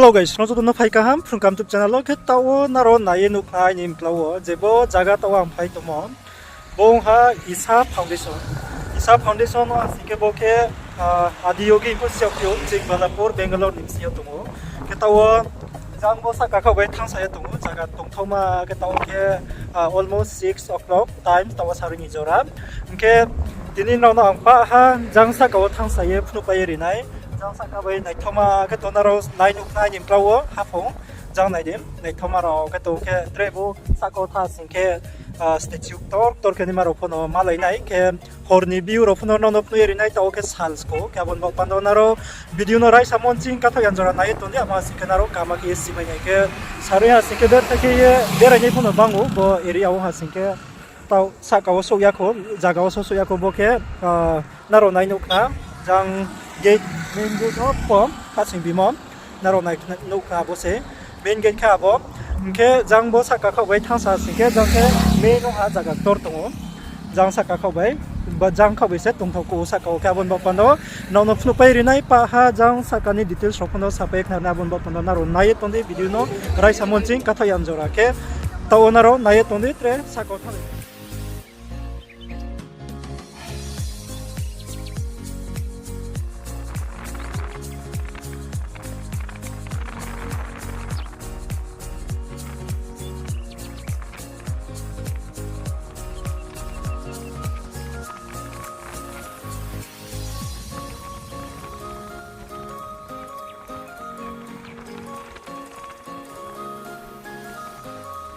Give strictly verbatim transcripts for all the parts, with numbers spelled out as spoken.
Hello guys, nrao joto no phai kaham Phrung Kaham YouTube channel wo. Khe taoh wo nrao nai ye nuhkha aini mkla wo je bo zaga taoh wo ang phai tongmo, bo ong ha Isha Foundation. Isha Foundation wo asing khe bo khe Adiyogi pho siyaphi ou, Chikbalapur, Bangalore ni bsing yo tong ou. Khe taoh wo jang bo sahka khaoh bai thanngsa ye tong ou, zaga tongthaoma khe taoh wo khe almost six o'clock time, taoh wo sarui ni jora. Hing khe tini nrao no ang pah ha jang sahka wo thanngsa ye phnuhpai ye ri nai. Jang sahka bai naithaoma khe to nrao nai nuhkha aini mkla wo haphung. Jang nai di, naithaoma rao khe to khe tre bo sahka wo tha sing khe statue ktor ktor khe naima rao pho no malai nai khe hor ni view rao pho no nrao no phnuh ye ri nai, taoh wo khe sal sko. Khe abo ni baoh panda wo nrao video no raisa monching kathaoh yan jora nai ye tong di, abo asing khe nrao kama khe ye simai nai khe sarui ha sing khe ber thai khe ye berai nai pho no bang ou bo area wo ha sing khe. Taoh sahka wo souh ya kho, zaga wo souh souh ya kho bo khe nrao nai nuhkha, jang gate, main gate no pho khasing bimo, nrao nai nuhkha abo se main gate khe abo. Hing khe jang bo sahka khaoh bai thanngsa sing khe jang khe main no ha zaga ktor tong ou. Jang sahka khaoh bai, ba jang khaoh bai se tongthao kho sahka wo khe. Abo ni baoh panda wo nrao no phnuhpai ri nai, pah ha jang sahka ni details rao pho no sapai ye khna ri nai. Abo ni baoh panda wo nrao nai ye tong di video no raisa monching kathaoh yan jora khe. Taoh wo nrao nai ye tong di tre sahka wo thanng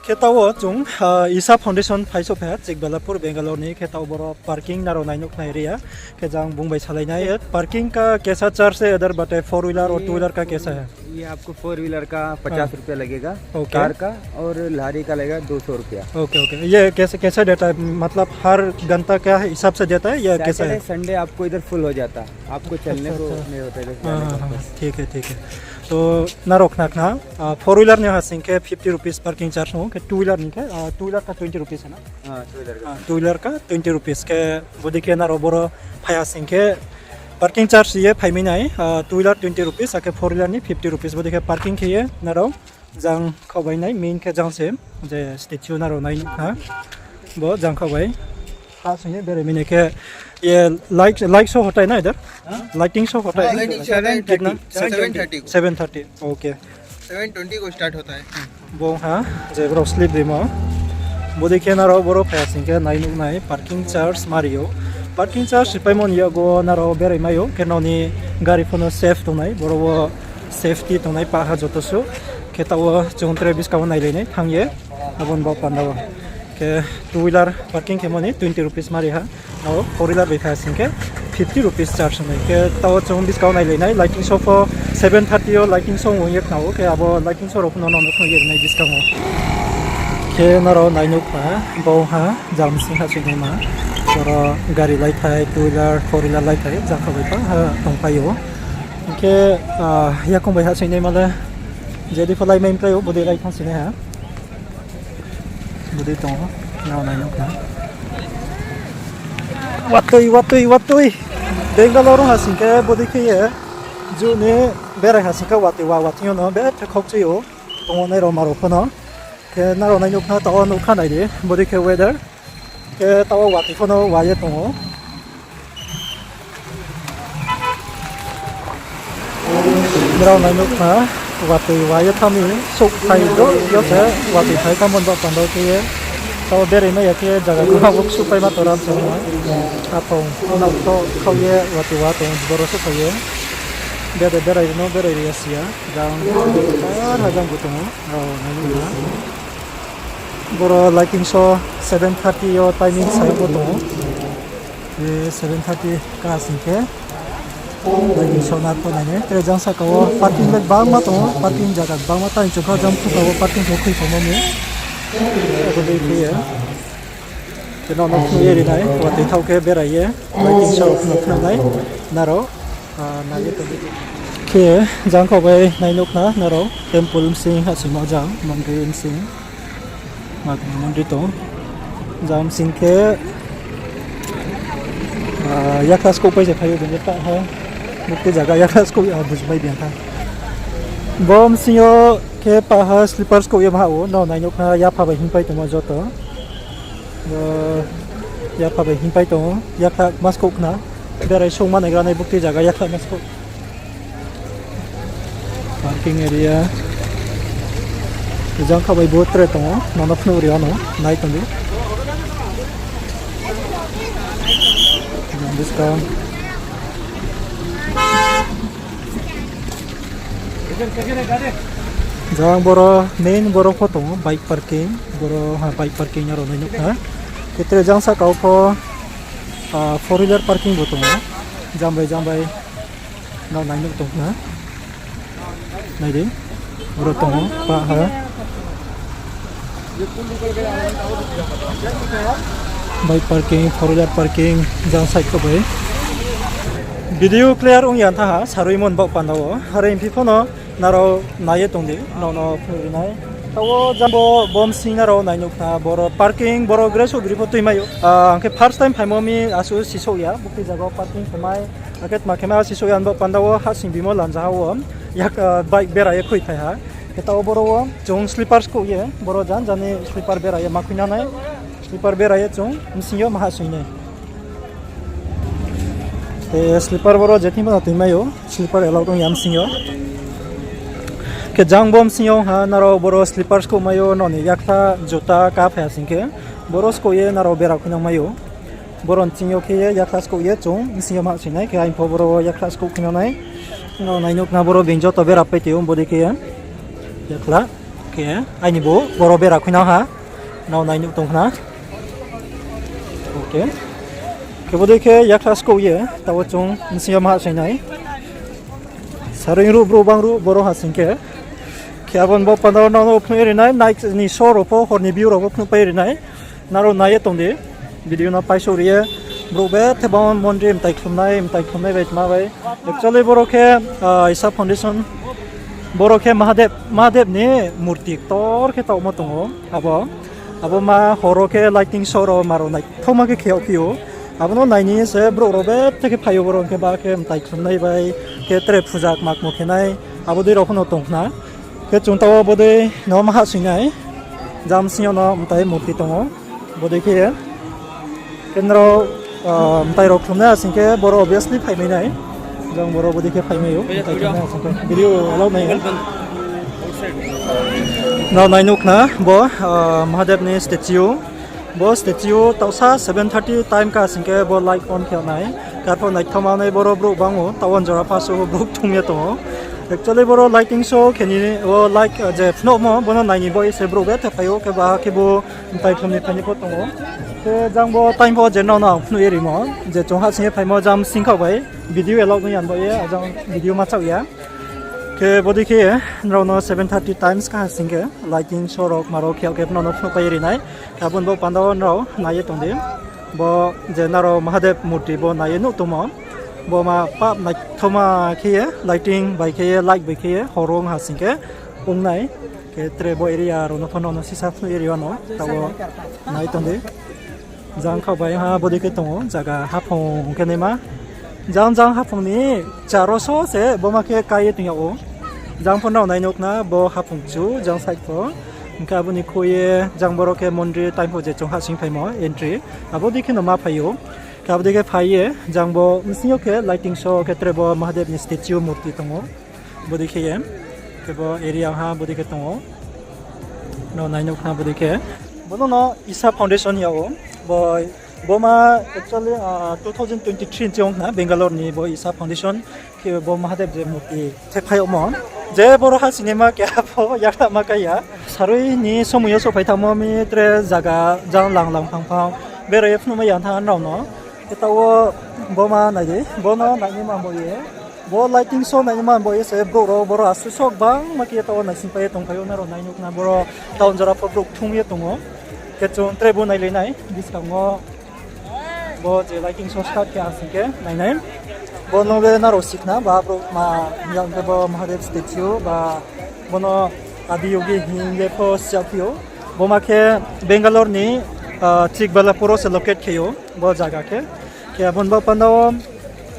Khe taoh wo chung Isha Foundation phai souhphai ha, Chikbalapur, Bangalore ni. Khe taoh boro parking nrao nai nuhkha nai area. Khe jang bung bai salai nai, parking ka kaisa charge hai, other bate four wheeler or two wheeler ka kaisa hai? ये आपको four wheeler का पचास रुपया लगेगा, कार का, और लारी का लगेगा दो सौ रुपया। Okay, okay. ये कैसे, कैसा देता है, मतलब हर घंटा का हिसाब से देता है या कैसा है? सैटरडे संडे आपको इधर फुल हो जाता है, आपको चलने को नहीं होता है, बस जाने का। ठीक है, ठीक है। तो nrao khna khna, four wheeler ni ha sing khe fifty rupees parking charge ong khe, two wheeler ni khe, two wheeler ka twenty rupees hai na? Two wheeler ka twenty rupees khe, bodei khe nrao boro phai ha sing khe parking charge ye phai mi nai, two wheeler twenty rupees, akhe four wheeler ni fifty rupees, bodei khe parking khe ye nrao jang khaoh bai nai, main khe jang se, je statue nrao nai nuhkha, bo jang khaoh bai. Ha sing ye berai mi nai khe, ye light, light show hota hai na idhar? Lighting show hota hai na? Seven thirty, seven thirty, okay. Seven twenty को स्टार्ट होता है। Bo ong ha, je brao slip rimo. Bodei khe nrao boro phai ha sing khe nai nuh nai, parking charge mari ou. Parking charge ripaimo ni yakgo nrao berai mai ou, khe nrao ni gari pho no safe tongnai, boro wo safety tongnai pah ha joto suh. Khe taoh wo chung tre buskang wo nailai nai thanng ye, abo ni baoh panda wo. Khe two wheeler parking khemo ni twenty rupees mari ha. Four wheeler bai phai ha sing khe fifty rupees charge ong nai. Khe taoh wo chung buskang wo nailai nai, lighting show pho seven thirty yo lighting show ong ye khna ou, khe abo lighting show rao pho no nrao no phnuh ye ri nai buskang wo. Khe nrao nai nuhkha, bo ong ha, jang bsing hahsoingnaima. Boro gari laithai, two wheeler, four wheeler laithai, jang khaoh bai pah ha tongpai ou. Hing khe, yakoung bai hahsoingnaima le, je dei pho laimai mklái ou, bodei lai thanngsoingnai ha. Bodei tong ou, nrao nai nuhkha. Watoi, watoi, watoi. Bangalore ha sing khe bodei khe ye, ju ni berai ha sing khe watoi wa, watoi yo no betha khaukchui ou. Tong ou nai rao ma rao pho no. Khe nrao nai nuhkha, taoh wo nuhkha nai di, bodei khe weather. Khe taoh wo watoi pho no wa ye tong ou. Nrao nai nuhkha, watoi wa ye thanng mi, souhphai do yo se, watoi phai thanngmo ni baoh panda khe ye. Taoh wo berai mai ya khe zaga khe ma bo ksuhpaima toram se no. Aphung, nrao to khaoh ye watoi wa tong ou, boro souhphai ye. Bede berai no berai ri ya si ya, jang, ar ha jang bu tong ou, nrao nai nuhkha. Boro lighting show seven thirty yo timing sai pho tong ou. Seven thirty ka sing khe lighting show na pho nai nai. Tre jang sahka wo parking le gbangma tong ou, parking zaga gbangma tang chung kha jang phuka wo parking khe khuiphaimo ni. Abo dei khe ye. Khe nrao no phnuh ye ri nai, watoi thaoh khe berai ye, lighting show phnuh phnuh nai, nrao nai ye tong di. Khe jang khaoh bai nai nuhkha nrao, temple bsing hahsoingmo jang, mondri bsing. Ma khe mondri tong. Jang bsing khe, yakhla skouhpai se phai ou, bini pah ha. Bukti zaga yakhla skouh ya, bujipai bini kha. Bo bsing yo khe paha slippers kouh ye maha ou, nrao nai nuh khna, yapha bai hingpai tongmo joto. Bo yapha bai hingpai tong ou, yakhla ma skouh khna. Berai songma naigra nai buktui zaga yakhla ma skouh. Parking area. Jang kha bai bo tre tong ou, nono phnuh ri ano, nai tong di. Jang buskang. Jang boro main boro pho tong ou, bike parking, boro ha bike parking aro nai nuh kha. Khe tre jang saka wo pho, ah, four wheeler parking bo tong ou, jang bai jang bai. Nrao nai nuh tong khna. Nai di. Boro tong ou, paha. Bike parking, four wheeler parking, jang side kho bai. Video clear ong ya tha ha, sarui mon baoh panda wo. Are phi pho no nrao nai ye tong di, nrao no phnuh ri nai. Taoh wo jang bo, bo bsing nrao nai nuh khna, boro parking, boro gre souh bri pho tuimai ou. Ah, ang khe first time phaimo mi asuh sisouh ya, buktui zaga wo parking khe mai. Akhe tma khe ma sisouh ya ni baoh panda wo hahsoing bimo lanjaha wo, yak, ah, bike bera ye khuiphai ha. Khe taoh wo boro wo chung slippers kouh ye, boro jan jan ni slipper bera ye ma khuinang nai. Slipper bera ye chung bsing yo ma hahsoing nai. Khe slipper boro je thing bo no tuimai ou, slipper allowed ong ya bsing yo. Khe jang bo bsing yo ha nrao boro slippers kouh mai ou, nrao ni yakhla juta kaphai ha sing khe, boro skouh ye nrao bera khuinang mai ou. Boro ni bsing yo khe ye yakhla skouh ye chung bsing yo ma hahsoing nai, khe aini pho boro yakhla skouh khuinang nai. Nrao nai nuh khna boro being joto bera pai tong ou, bodei khe ye. Yakhla khe aini bo boro bera khuinang ha. Nrao nai nuh tong khna. Okay. Khe bodei khe yakhla skouh ye, taoh wo chung bsing yo ma hahsoing nai. Sarui ruh brouh bang ruh boro ha sing khe. Khe abo ni baoh panda wo nrao no phnuh ye ri nai, night ni show rao pho, hor ni view rao pho phnuh pai ri nai. Nrao nai ye tong di, video no paisouh ri ye, brouh bethe bang mondri mtai khlumnai, mtai khlumnai bai tma bai. Actually boro khe, ah, Isha Foundation, boro khe Mahadev, Mahadev ni murti ktor khe taohmo tong ou. Abo, abo ma hor wo khe lighting show rao ma rao naithaoma khe khe yagphi ou. Abo no nai ni se brouh rao bethe khe phai ou, boro khe ba khe mtai khlumnai bai, khe tre puja kma kmo khe nai, abo dei rao pho no tong khna. Khe chung taoh wo bodei no ma hahsoing nai. Jang bsing yo no mtai murti tong ou. Bodei khe ye. Khe nrao, ah, mtai rao khlumnai ha sing khe boro obviously phaimai nai. Jang boro bodei khe phaimai ou. Mtai khlumnai ha sing khe. Video allow nai. Nrao nai nuh khna bo, ah, Mahadev ni statue. Bo statue taohsa seven thirty time ka sing khe bo light on khe nai. Khe arphuh naithaoma nai boro brouh bang ou, taoh wo jora pha suh brouh thum ye tong ou. Actually boro lighting show khe ni wo light, ah, je phnuhmo, bo no nai ni bo ye se brouh bethe phai ou, khe ba khe bo mtai khlum ni phai ni pho tong ou. Khe jang bo time pho je nrao no ang phnuh ye rimo, je chung hahsoing ye phaimo jang bsing khaoh bai, video allow ong ya ni bo ye, ajang video ma chaoh ya. Khe bodei khe nrao no seven thirty times ka ha sing khe lighting show rao ma rao khe yag khe nrao no phnuh pai ye ri nai. Abo ni baoh panda wo nrao nai ye tong di. Bo je nrao Mahadev murti bo nai ye nuh tongmo. Bo ma pap naithaoma khe ye, lighting bai khe ye, light bai khe ye, hor ong ha sing khe ong nai. Khe tre bo area rao no pho nrao no sisa phnuh ye ri ano, taoh wo nai tong di. Jang khaoh bai ha bodei khe tong ou, zaga haphung khe naima. Jang jang haphung ni charo so se bo ma khe kai ye tong yag ou. Jang pho nrao nai nuh khna bo haphung chu, jang side pho. Hing khe abo ni khui ye, jang boro khe mondri time pho je chung hahsoing phaimo entry. Abo dei khe no ma phai ou. Khe abo dei khe phai ye, jang bo bsing yo khe lighting show khe tre bo Mahadev ni statue murti tong ou. Bodei khe ye, khe bo area ha bodei khe tong ou. Nrao nai nuh khna bodei khe. Bo no no Isha Foundation yag ou. Bo, bo ma actually, ah, two thousand twenty-three ni ching ong khna Bangalore ni bo Isha Foundation. Khe bo Mahadev je murti thekphai yagmo. Je boro ha cinema keha pho yakhla ma kai ya. Sarui ni somoi yo souhphai thanngmo mi tre zaga jang lang lang phang phang. Berai ye phnuh mai ya thanng nrao no. Khe taoh wo bo ma nai di. Bo no nai ni ma bo ye. Bo lighting show nai ni ma bo ye se brouh rao boro asuh sok bangma khe taoh wo naisingpai ye tongphai ou, nrao nai nuh khna boro town jora pho brouh thum ye tong ou. Khe chung tre bo nailai nai, buskang wo. Bo je lighting show start khe ha sing khe nai nai. Bo no le nrao si khna ba brouh ma, hing khe bo Mahadev statue ba bo no Adi Yogi hing ye pho si yagphi ou. Bo ma khe Bangalore ni, ah, Chikballapur wo se locate khe ou bo zaga khe. Khe abo ni baoh panda wo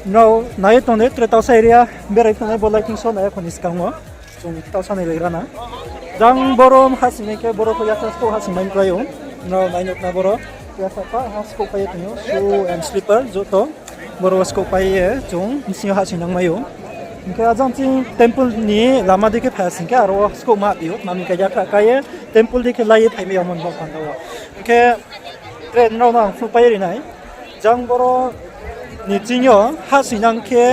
nrao nai ye tong di, tre taohsa area berai thanng nai bo lighting show nai ya kho ni skang wo. Chung taoh sa nai lai ra na. Jang boro hahsoing nai khe boro pho yaksa skouh hahsoing mai klái ou. Nrao nai nuh khna boro. Yaksa pa ha skouh pai ye tong ou. Shoe and slipper joto. Boro skouh pai ye chung bsing yo hahsoing nang mai ou. Hing khe ajang ching temple ni lama dei khe phai sing khe aro skouh ma bi ou. Mami khe yaksa ka ye temple dei khe lai ye phai mai ya mon bo panda wo. Hing khe tre nrao no ang phnuh pai ri nai. Jang boro ni ching yo hahsoing nang khe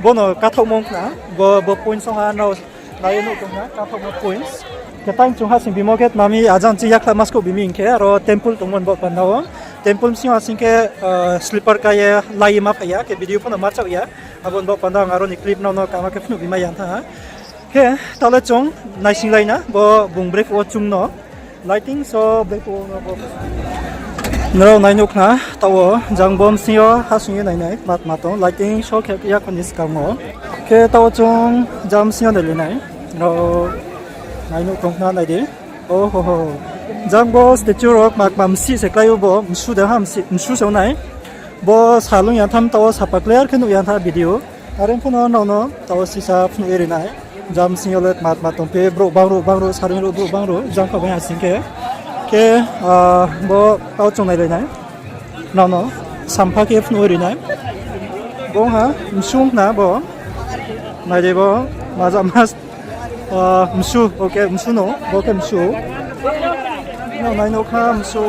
bono kathaohmo ong khna, bo, bo points ong ha, nrao nai ye nuh tong na, kathaohmo points. Khe tang chung hahsoing bimo khe tma mi ajang ching yaksa ma skouh bimi hing khe, aro temple tongmo ni bo panda wo. Temple bsing yo asing khe, ah, slipper ka ye lai ye ma phai ya, khe video pho no ma chaoh ya. Abo ni bo panda ang aro ni clip nrao no kama khe phnuh bimai ya tha ha. Khe taoh le chung naising lai na, bo bung brephuh wo chung no. Lighting so brephuh wo no bo. Nrao nai nuh khna, taoh wo jang bo bsing yo hahsoing ye nai nai, tma tma tong, lighting so khe yakho ni skang wo. Khe taoh wo chung jang bsing yo nai lai nai. Nrao nai nuh tong khna nai di. Ohoho. Jang bo statue rao kma kma msih se klái ou bo, msu de ha msih, msu se ong nai. Bo salung ya tham taoh wo sapa clear khe nuh ya tha video. Are pho no nrao no taoh wo sisa phnuh ye ri nai. Jang bsing yo le tma tma tong phi brouh bang ruh, bang ruh, saring ruh, brouh bang ruh, jang kha bai ha sing khe. Khe, ah, bo taoh chung nai lai nai. Nrao no sampha khe phnuh ye ri nai. Bo ha, msu ong khna bo. Nai di bo, maja mas, ah, msu, bo khe msu no, bo khe msu. Nrao nai nuh kha msu.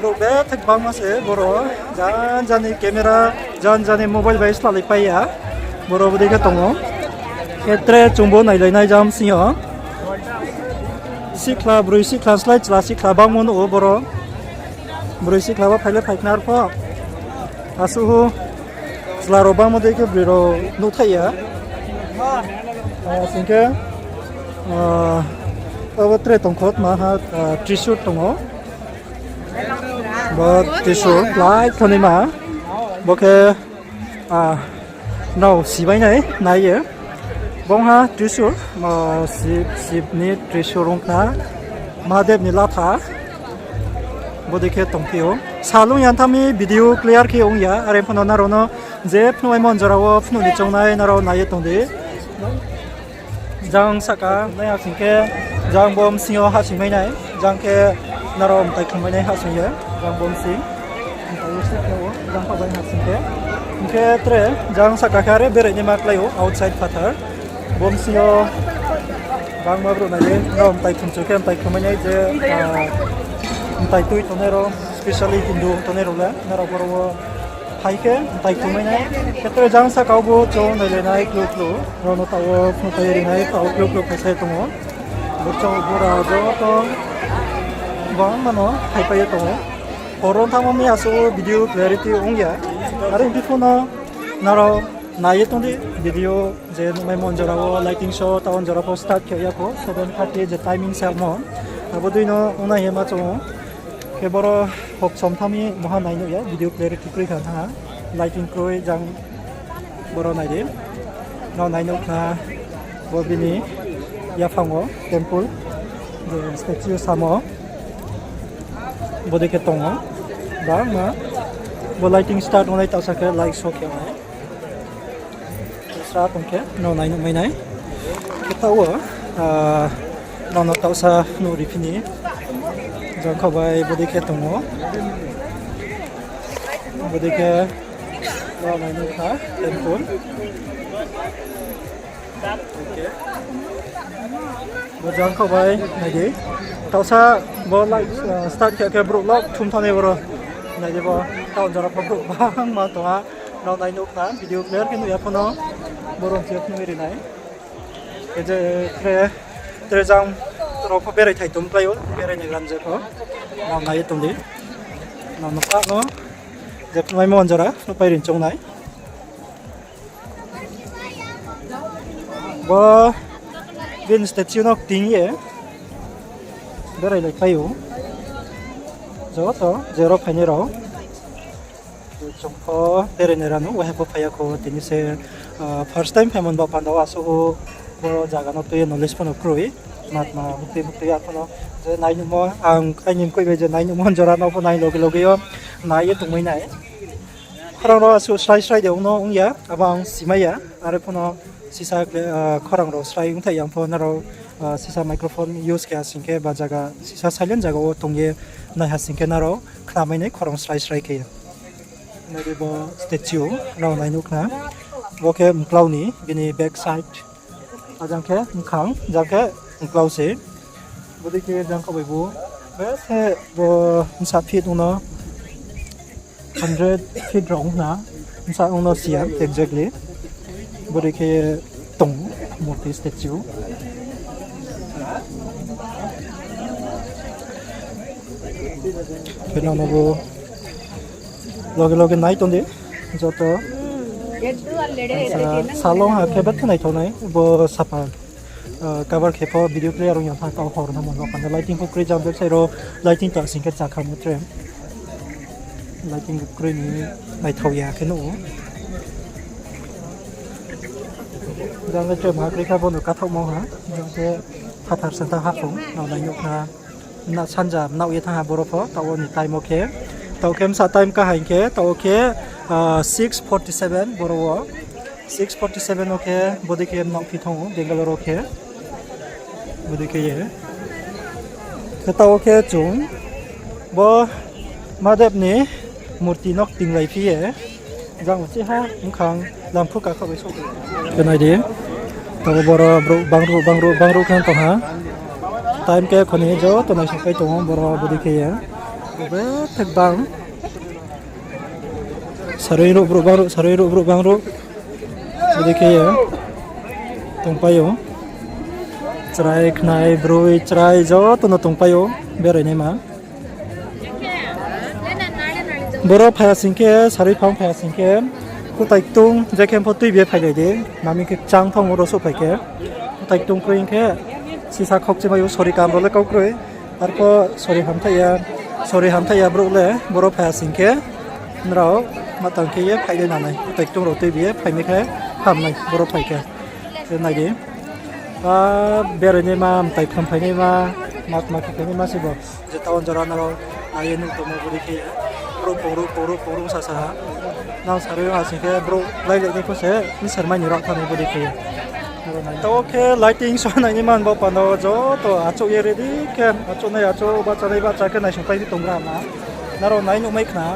Brouh bethak bangma se boro, jan jan ni camera, jan jan ni mobile bai slalai pai ya. Boro bodei khe tong ou. Khe tre chung bo nai lai nai jang bsing yo. Sihkhla, broi sihkhla, slái chla sihkhla bangmo nuh ou boro. Broi sihkhla wo phai le phai khna arpho. Asuh hu. Chla rao bangmo dei khe broi rao nuhthaih ya. Ah, sing khe, ah, abo tre tongkho tma ha, ah, Trisur tong ou. Bo Trisur, lai khonima. Bo khe, ah, nrao sibai nai, nai ye. Bong ha Trisur, ah, Shiv, Shiv ni Trisur ong khna. Mahadev ni latha. Bodei khe tongphi ou. Salung ya tha mi video clear khe ong ya. Are pho no nrao no je phnuh maimo jora wo phnuh ni choungnai nrao nai ye tong di. Jang sahka nai hahsoing khe, jang bo bsing yo hahsoing mai nai, jang khe nrao mtai khlum mai nai hahsoing ye, jang bo bsing. Mtai yo se khe o, jang kha bai hahsoing khe. Hing khe tre, jang sahka khe are berai naima klái ou, outside phathar. Bo bsing yo, bangma brouh nai ye, nrao mtai khlum chu khe mtai khlum mai nai je, ah, mtai tui tongnai rao, specially Hindu tongnai rao le, nrao boro wo phai khe mtai khlum mai nai. Khe tre jang sahka wo bo chung nai lai nai klu klu. Rao no taoh wo phnuh pai ri nai, taoh wo klu klu phai sai tong ou. Bo chung bura joto bangma no phai pai ye tong ou. Hor wo thanngmo mi asuh video clarity ong ya. Are hing phi pho no nrao nai ye tong di video je nuhmaimo jora wo lighting show taoh jora pho start khe ya pho seven thirty je timing samo. Abo dei no ong nai ye ma chung ou. Khe boro hoksom thanng mi maha nai nuh ya, video clarity kroi kha thanng ha. Lighting kroi jang boro nai di. Nrao nai nuh khna bo bini yaphang wo temple, je statue samo. Bodei khe tong ou. Bangma. Bo lighting start ong nai taohsa khe light show khe ong nai. Sra tong khe, nrao nai nuh mai nai. Khe taoh wo, ah, nrao no taohsa nuh ri phi ni. Jang kha bai bodei khe tong ou. Bodei khe, nrao nai nuh kha, temple. Bo jang kha bai, nai di. Taohsa bo light, ah, start khe khe brouh lok thum thanng nai boro. Nai di bo, taoh jora pho brouh bangma tong ha. Nrao nai nuh khna, video clear khe nuh ya pho no, boro se phnuh ri nai. Khe je tre, tre jang rao pho berai thai tong klái ou, berai nai gram je pho. Nrao nai ye tong di. Nrao no pa no, je phnuh maimo jora, phnuh pai ri choung nai. Bo bini statue no kting ye berai lai pai ou. Joto je rao phainai rao. Chung pho berai nai ra no, waha pho phai ya kho, tini se, ah, first time phaimo ni bo panda wo asuh bo zaga no tui ye knowledge pho no kroi. Tma tma buktui buktui ya pho no je nai nuhmo, ang aini mkoih bai je nai nuhmo jora no pho nai loge loge yo nai ye tongmai nai. Khorang rao asuh srai srai de ong no ong ya, abo ang simai ya, are pho no Sisa kle, ah, khorang rao srai ongthai yang pho nrao, ah, sisa microphone use khe ha sing khe ba zaga, sisa silent zaga wo tong ye nai ha sing khe nrao khnamai nai khorang srai srai khe. Nai di bo statue rao nai nuh khna. Bo khe mklau ni, bini back side. Ajang khe mkhang, jang khe mklau se. Bodei khe jang kha bai bo. Be se bo bsa feet ong no hundred feet rao ong khna. Bsa ong no si ya exactly. Bodei khe tong murti statue. Khe nang no bo loge loge nai tong di. Joto. Sa, salong ha khe betha naithao nai. Bo sapa, ah, cover khe pho video clear ong ya tha, tao hor na mon rao panda lighting pho kroi jang back side rao lighting ta sing khe chakha mo tre. Lighting kroi ni naithao ya khe nuh ou. Jang le tre ma kroi kha bo no kathaohmo ha. Jang khe phathar santa haphung nao nai nuh kha. Na sanja mnaoh ye thanng ha boro pho, taoh wo ni time wo khe. Taoh khe bsa time kaham khe, taoh wo khe, ah, six forty seven boro wo. Six forty seven wo khe, bodei khe mnaoh phi thanng ou, Bangalore wo khe. Bodei khe ye. Khe taoh wo khe chung bo Mahadev ni murti no ktinglai phi ye. Jang uchih ha, mkhang, lamphu kakha bai souh. Khe nai di. Taoh wo boro brouh bangruh, bangruh, bangruh khe tong ha. Time khe khoni joto naisingpai tong ou, boro bodei khe ye. Bo bethek bang. Sarui ruh brouh bangruh, sarui ruh brouh bangruh. Bodei khe ye. Tongpai ou. Chrai khnai, broi, chrai, joto no tongpai ou. Berai naima. Boro phai ya sing khe, sarui phang phai ya sing khe, kutai ktung, je khe pho tuibi ye phailai di, mami khe kchang thanng oro souhphai khe, kutai ktung kroi hing khe, sisa khokchimai ou, sori kam rao le kau kroi, arpho sori hamthaih ya, sori hamthaih ya brouh le, boro phai ya sing khe, nrao ma tang khe ye phailai nanai, kutai ktung rao tuibi ye phaimai khe, hamnai, boro phai khe, nai di. A, berai naima, mtai kham phai naima, ma tma khe phai naima se bo. Je town jora nrao nai ye nuh tongmo bodei khe ye. Brouh pungruh, pungruh, pungruh sasa ha. Nang sarui ha sing khe brouh lailai nai pho se, bini sermai ni rao thanng nai bodei khe ye. Taoh khe lighting show nai ni man bo panda wo joto achouh ye ready khe, achouh nai achouh, bahcha nai bahcha khe naisingpai di tong gra ma. Nrao nai nuhmai khna,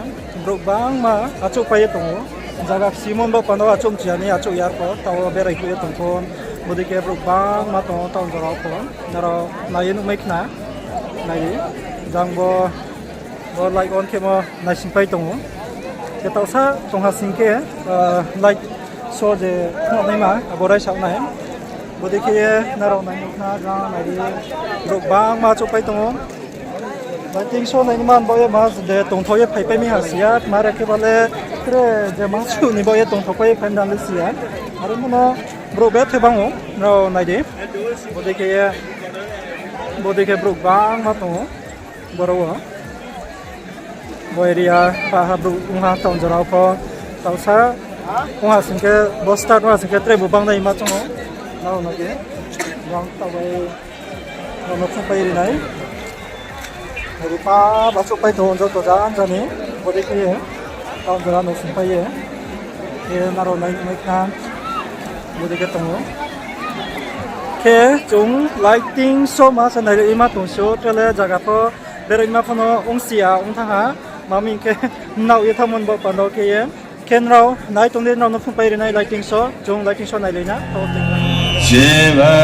brouh bangma achouhpai ye tong ou. Zaga kchimon bo panda wo achouh mchi ya ni achouh yar pho, taoh wo berai khe ye tong pho. Bodei khe brouh bangma tong ou town jora pho. Nrao nai ye nuhmai khna, nai di. Jang bo, bo light on khemo naisingpai tong ou. Khe taohsa tong ha sing khe, ah, light show je khnaoh naima, abo raisa nai. Bodei khe ye nrao nai nuh khna, jang nai di. Brouh bangma achouhpai tong ou. Lighting show nai ni man bo ye ma de tongthao ye phaipai mi ha si ya, ma re khe ba le tre je ma suh ni bo ye tongthao pai ye phai dan le si ya. Aro mo no brouh bethe bang ou, nrao nai di. Bodei khe ye, bodei khe brouh bangma tong ou, boro wo. Bo area, paha brouh ong ha town jora pho, taohsa ong ha sing khe, bo start ong ha sing khe, tre bu bang nai ma chung ou, nrao nai di. Bang taoh bai. Nrao no phungpai ri nai. Nai di pa, achouhpai tong ou joto jang jani. Bodei khe ye. Town jora no sungpai ye. Khe nrao nai nuhmai khna. Bodei khe tong ou. Khe chung lighting show ma se nai le ima tong sio, tre le zaga pho berai ma pho no ong si ya ong thanng ha. Mami khe mnaoh ye thanngmo bo panda wo khe ye. Khe nrao nai tong di, nrao no phungpai ri nai lighting show, chung lighting show nailai na. Shiva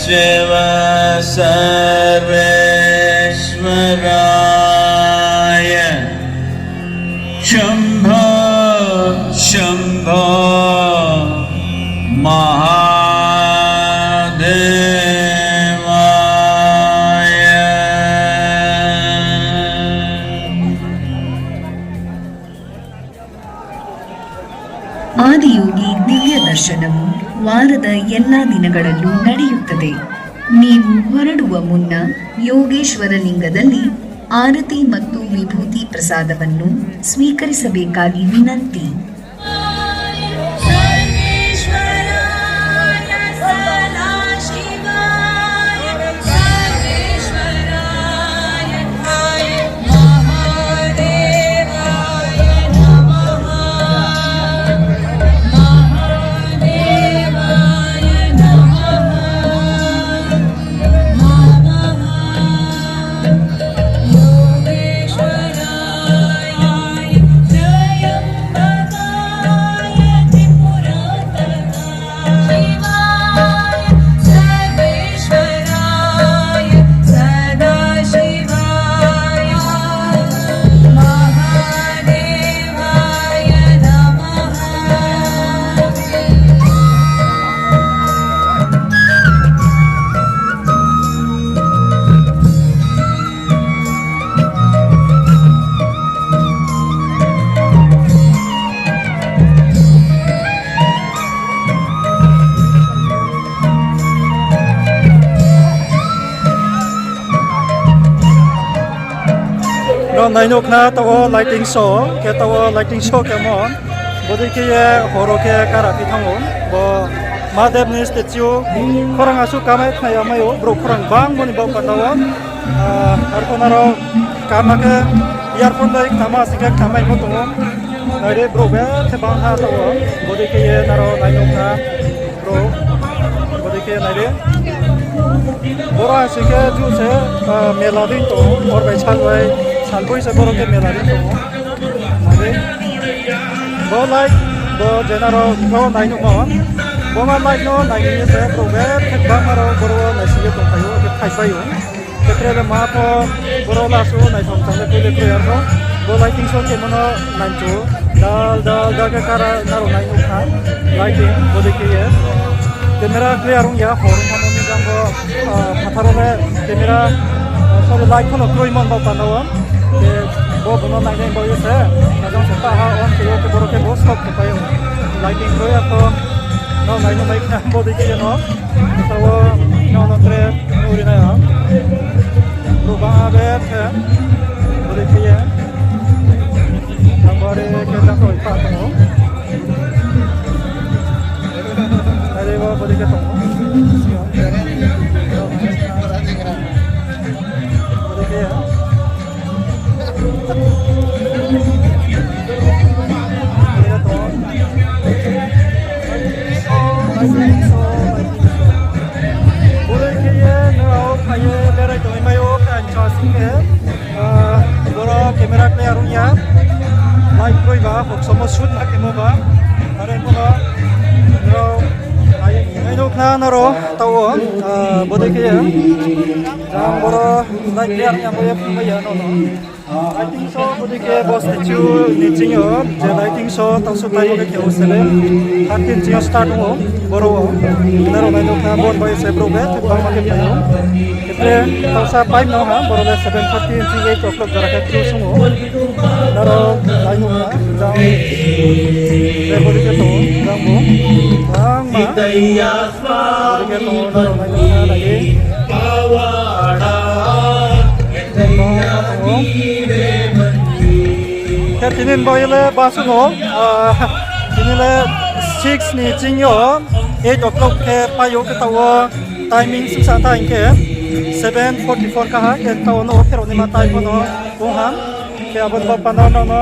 Shiva Sarveshwaraya Shambho Shambho Mahadevaya. Adiyogi ದಿವ್ಯ ದರ್ಶನವು ವಾರದ ಎಲ್ಲಾ ದಿನಗಳಲ್ಲೂ ನಡೆಯುತ್ತದೆ. ನೀವು ಹೊರಡುವ ಮುನ್ನ ಯೋಗೇಶ್ವರ ಲಿಂಗದಲ್ಲಿ ಆರತಿ ಮತ್ತು ವಿಭೂತಿ ಪ್ರಸಾದವನ್ನು ಸ್ವೀಕರಿಸಬೇಕಾಗಿ ವಿನಂತಿ. Nai nuh khna taoh wo lighting show, khe taoh wo lighting show khemo. Bodei khe ye horo khe kara phi thanng ou. Bo Mahadev ni statue khorang asuh kamai khna ya mai ou, brouh khorang bangmo ni baoh panda wo. Arphuh nrao kama khe earphone bai khnama sing khe khnamai pho tong ou. Nai di brouh bethe bang ha taoh wo. Bodei khe ye nrao nai nuh khna. Brouh, bodei khe nai di. Boro sing khe ju se, mela dei tong ou, hor bai sal bai, salboi se boro khe mela dei tong ou. Nai di. Bo light, bo je nrao bo nai nuhmo. Bo ma light no nai ye se brouh bethe bangma rao boro wo naising ye tongphai ou, khe phaipai ou. Khe tre le ma pho boro last wo naithom chang le koi le kroi arpho. Bo lighting show khemo no nai chu. Dal dal dal khe kara nrao nai nuh kha. Lighting bodei khe ye. Camera clear ong ya, hor ong thamo ni jang bo, phathar wo le camera, sorry, light pho no kroi mon bo panda wo. Khe bo bo no nainai bo ye se. Ajang se paha on khe ye khe boro khe bo stop khe pai ou. Lighting kroi ya pho. Nrao nai nuh mai khna bodei khe ye no. Taoh wo nrao no tre nuh ri nai ha. Brouh bangma bethe. Bodei khe ye. Tangbari khe jang khe pa tong ou. Are bo bodei khe tong ou. Bodei khe. Bodei khe ye nrao phai ye berai tongmai ou, khe ang sa sing khe, boro camera clear ong ya, light kroi ba, hoksomo shoot ma khemo ba, are pho no nrao nai nuh khna nrao taoh wo, bodei khe ye, jang boro light clear ong ya bo ye phungmai ya no no. Lighting show bodei khe bo statue ni ching yo, je lighting show taoh suh time wo khe khe ou seven thirty ni ching yo start ong ou, boro wo. Nrao nai nuh khna bo bai se brouh bethe bangma khe phai ou. Khe tre taoh sa pipe no ha, boro le seven thirty ni ching eight o'clock jora khe close ong ou. Nrao nai nuh khna, jang, je bodei khe tong ou, jang bo. Bangma. Bodei khe tong ou, nrao nai nuh khna nai di. Khe tini bo ye le basuh no, tini le six ni ching yo, eight o'clock khe pai ou khe taoh wo timing sisa tha hing khe seven forty four kaha, khe taoh wo no pherao naima time pho no ong ha. Khe abo ni baoh panda no no,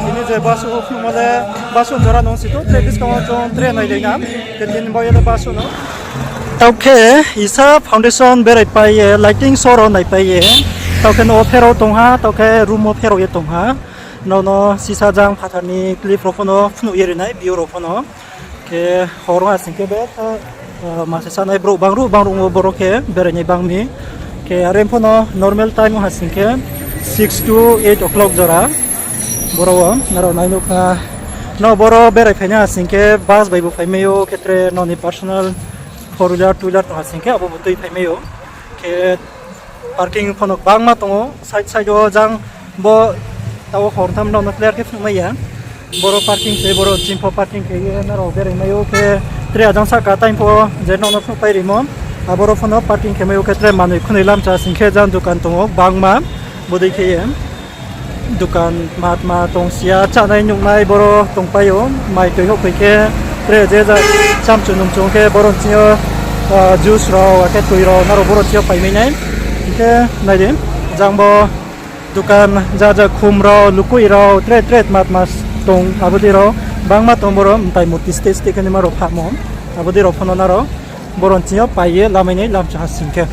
tini je basuh phnuhmo le basuh jora nung si tou, tre buskang wo chung tre nailai na, khe tini bo ye le basuh no. Taoh khe isa foundation berai pai ye, lighting show rao naipai ye. Taoh khe no pherao tong ha, taoh khe room wo pherao ye tong ha. Nrao no sisa jang phathar ni clip rao pho no phnuh ye ri nai, view rao pho no. Khe hor ong ha sing khe betha, ma se sanai brouh bang ruh bang ruh wo boro khe berai nai bang mi. Khe are pho no normal time ong ha sing khe six to eight o'clock jora. Boro wo nrao nai nuh khna, no boro berai phainai ha sing khe bus bai bo phaimai ou, khe tre nrao ni personal four wheeler, two wheeler tong ha sing khe abo bo tui phaimai ou. Khe parking pho no gbangma tong ou, side side wo jang bo taoh wo hor tham nrao no clear khe phnuhmai ya. Boro parking khe, boro ching pho parking khe ye nrao berai mai ou khe tre ajang sahka time pho je nrao no phnuhpai rimo. Aboro pho no parking khe mai ou khe tre manoi khunoi lamcha sing khe jang dukan tong ou gbangma. Bodei khe ye dukan tma tma tong si ya, chánai nuhnai boro tongpai ou, mai toi houhkhoi khe, tre je ja chamchu nungchu khe boro ni ching yo, juice rao, akhe toi rao, nrao boro ni ching yo paimai nai. Hing khe nai di, jang bo dukan ja ja khum rao, lukoih rao, tre tre tma tma tong, abo dei rao, gbangma tong boro, mtai murti steh steh khe naima rao phahmo, abo dei rao pho no nrao boro ni ching yo pai ye lamai nai lamcha ha sing khe.